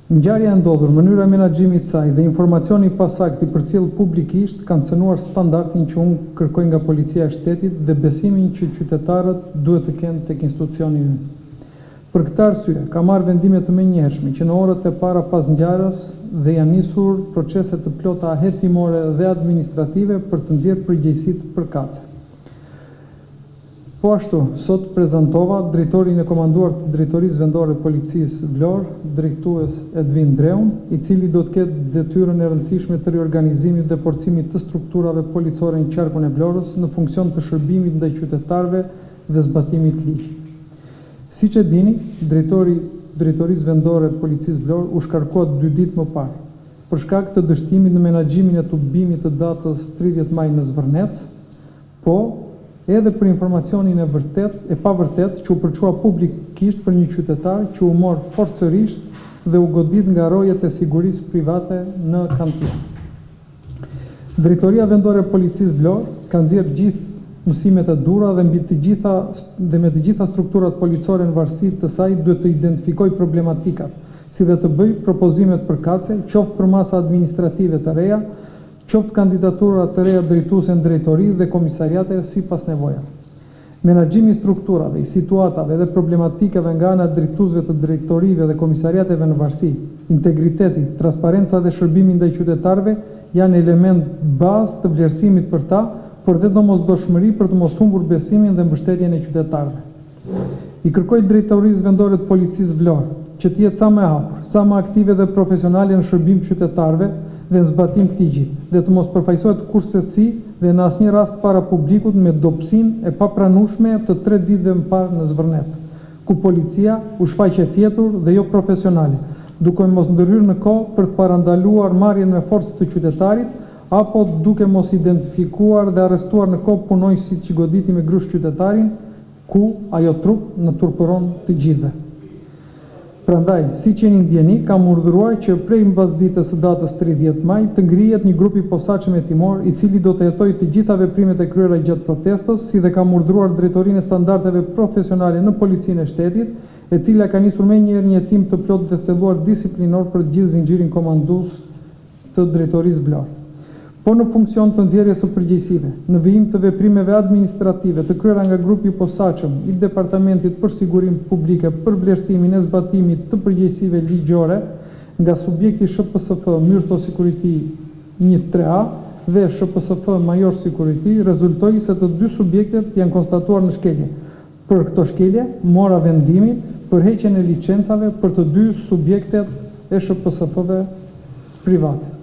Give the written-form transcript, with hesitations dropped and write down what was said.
Ngjarja e ndodhur, mënyra e menaxhimit të saj dhe informacioni i pasaktë i përcjellë publikisht kanë cënuar standardin që unë kërkoj nga Policia e Shtetit dhe besimin që qytetarët duhet të kenë tek institucioni ynë. Për këtë arsye, kam marrë vendime të menjëhershme që në orët e para pas ngjarjes dhe janë nisur procese të plota hetimore dhe administrative për të nxjerrë përgjegjësitë përkatëse. Po ashtu, sot prezantova drejtorin e komanduar të Drejtorisë Vendore të Policisë Vlorë, drejtues Edvin Ndreun, i cili do të ketë detyrën e rëndësishme të riorganizimit dhe forcimit të strukturave policore në qarkun e Vlorës në funksion të shërbimit ndaj qytetarëve dhe zbatimit të ligjit. Siç e dini, drejtori i Drejtorisë Vendore të Policisë Vlorë u shkarkua dy ditë më parë, për shkak të dështimit në menaxhimin e tubimit të datës 30 maj në Zvërnec, Po, edhe për informacionin e vërtetë, e pavërtetë që u përçua publikisht për një qytetar që u mor forcërisht dhe u godit nga rojet e sigurisë private në kantier. Drejtoria Vendore e Policisë Vlorë ka nxjerrë gjithë mësimet e duhura dhe mbi të gjitha dhe me të gjitha strukturat policore në varësi të saj duhet të identifikojë problematikat, si dhe të bëjë propozimet përkatëse, qoftë për masa administrative të reja, qoftë kandidatura të reja drejtuese në drejtori dhe komisariate sipas nevojave. Menaxhimi i strukturave, i situatave dhe problematikave nga ana e drejtuesve të drejtorive dhe komisariateve në varësi, integriteti, transparenca dhe shërbimi ndaj qytetarëve janë elementë bazë të vlerësimit për ta, por dhe domosdoshmëri për të mos humbur besimin dhe mbështetjen e qytetarëve. I kërkoj Drejtorisë Vendore të Policisë Vlorë, që të jetë sa më e hapur, sa më aktive dhe profesionale në shërbim të qytetarëve dhe në zbatim të ligjit, dhe të mos përfaqësohet kurrsesi dhe në asnjë rast para publikut me dobësinë e papranueshme të tre ditëve më parë në Zvërnec, ku policia u shfaq e fjetur dhe jo profesionale, duke mos ndërhyrë në kohë për të parandaluar marrjen me forcë të qytetarit apo duke mos identifikuar dhe arrestuar në kohë punonjësit që goditi me grusht qytetarin, ku ajo trupë na turpëron të gjithëve. Prandaj, siç jeni në dijeni, kam urdhëruar që prej mbasdites së datës 30 maj të ngrihet një grup i posaçëm hetimor, i cili do të hetojë të gjitha veprimet e kryera gjatë protestës, si dhe kam urdhëruar Drejtorinë e Standardeve Profesionale në Policinë e Shtetit, e cila ka nisur menjëherë një hetim të plotë dhe të thelluar disiplinor për të gjithë zinxhirin komandues të Drejtorisë Vlorë. Po në funksion të nxjerrjes së përgjegjësive, në vijim të veprimeve administrative të kryera nga grupi i posaçëm i Departamentit për Sigurinë Publike për vlerësimin e zbatimit të përgjegjësive ligjore nga subjekti SHPSF Myrto Security një tre A dhe SHPSF Major Security rezultoi se të dy subjektet janë konstatuar në shkelje Për këto shkelje, mora vendimin për heqjen e licencave për të dy subjektet e SHPSF-ve private.